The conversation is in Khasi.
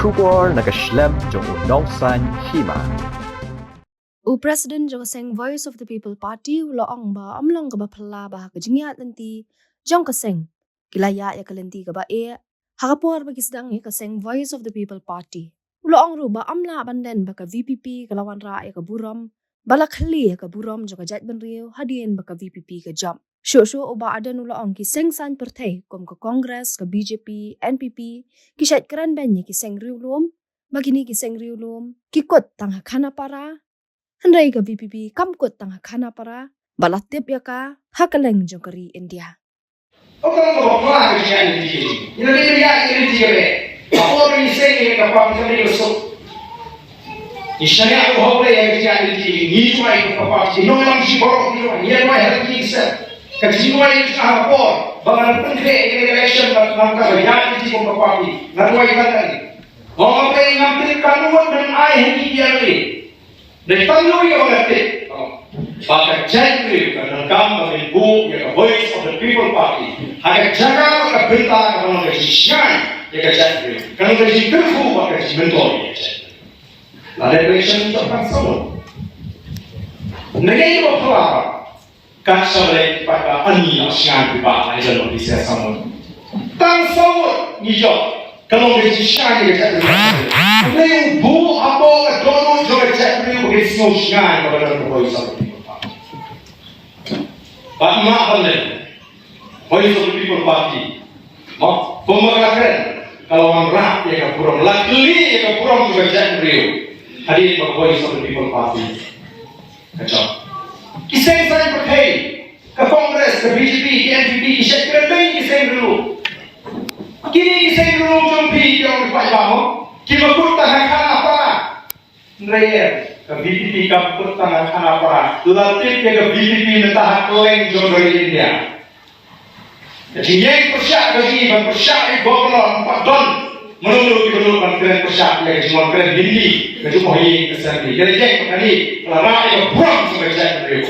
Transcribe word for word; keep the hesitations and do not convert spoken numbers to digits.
Khubor na ka shlem jong u Nongsaiñ Hima. U President jong ka seng Voice of the People Party u la ong ba ym long kaba phylla ba ha ka jingïaid lynti jong ka seng ki la ïaid ïa ka lynti kaba eh ha ka por ba ki sdang ïa ka seng Voice of the People Party. U la ong ruh ba ym lah ban len ba ka V P P ka la wanrah ïa ka burom ba la khlieh ïa ka burom jong ka jaitbynriew hadien ba ka V P P ka jop. Shuh shuh u Bah Ardent u la ong ki seng saiñ pyrthei kum ka Congress, ka B J P, N P P ki shait kren beiñ ïa ki seng riewlum, ba kine ki seng riewlum ki kut tang ha khana para, hynrei ka V P P kam kut tang ha khana para ba la tip ïa ka ha kylleng jong ka ri India. Ong ka ba pla ka jingïaid lynti. Ïa lade ka jingïaid lynti ka ba. Ka por ngi seng ïa ka pam ka dei ka suk. Ngi shaniah ruh hok lei ïa ka jingïaid lynti. Ngi duwai ka pam. Ngi nong lam shi baroh ngi duwai. Ngi duwai ha lynti ki seng. Ka jingduwai ka jingduwai ha ka por ba ngan pynkhreh ïa ka election ba ngan ka ba ïaid lynti kum ka party. Ngan duwai ka kane. Ong ka ba ngan pynkhreh ka nuwat ngan ai ha ngi ïa lade. Dei tang ïoh ïa ka tip ba ka jaitbynriew ka donkam ba ngin buh ïa ka Voice of the People Party ha ka jaka bad ka bynta kaba long ka jingshngaiñ ïa ka jaitbynriew, ka long ka jingkyrkhu bad ka jingmyntoi ïa ka jaitbynriew. Lada election to kan samut. Ngi ïoh pla Kat sha ba leh pat ba ani la sngewbha ba ai jan ba pisa samut. Tang samut ngi jop. Ka long ka jingshai ka jaitbynriew. Leh u buh hapoh ka dohnud jong ka jaitbynriew ba ka sngew shngaiñ ba ka don ka Voice of the People Party. Bad ma ban leh Voice of the People Party. Mo, kumba ka la kren, ka la wanrah ïa ka burom, la kylli ïa ka burom jong ka jaitbynriew. Hadien ba ka Voice of the People Party ka jop. Ki seng saiñ pyrthei, ka Congress, ka B J P, ki N P P, ki shait kren beiñ ki seng riewlum. Kine ki seng riewlum jong phi ki ong ki paidbah mo, ki ba kut tang ha khana para. Hynrei ka V P P kam kut tang ha khana para. La tip ïa ka V P P mynta ha kylleng jong ka ri India. Ka jingïeng pyrshah ka jingïeng ban pyrshah ïa u Governor, ym pat don mano mano kiba nud ban kren pyrshah ïa ka jingwan kren Hindi ka jong u Home Assembly. Ka jingïeng pyrshah ka la rah ïa ka burom jong ka jaitbynriew.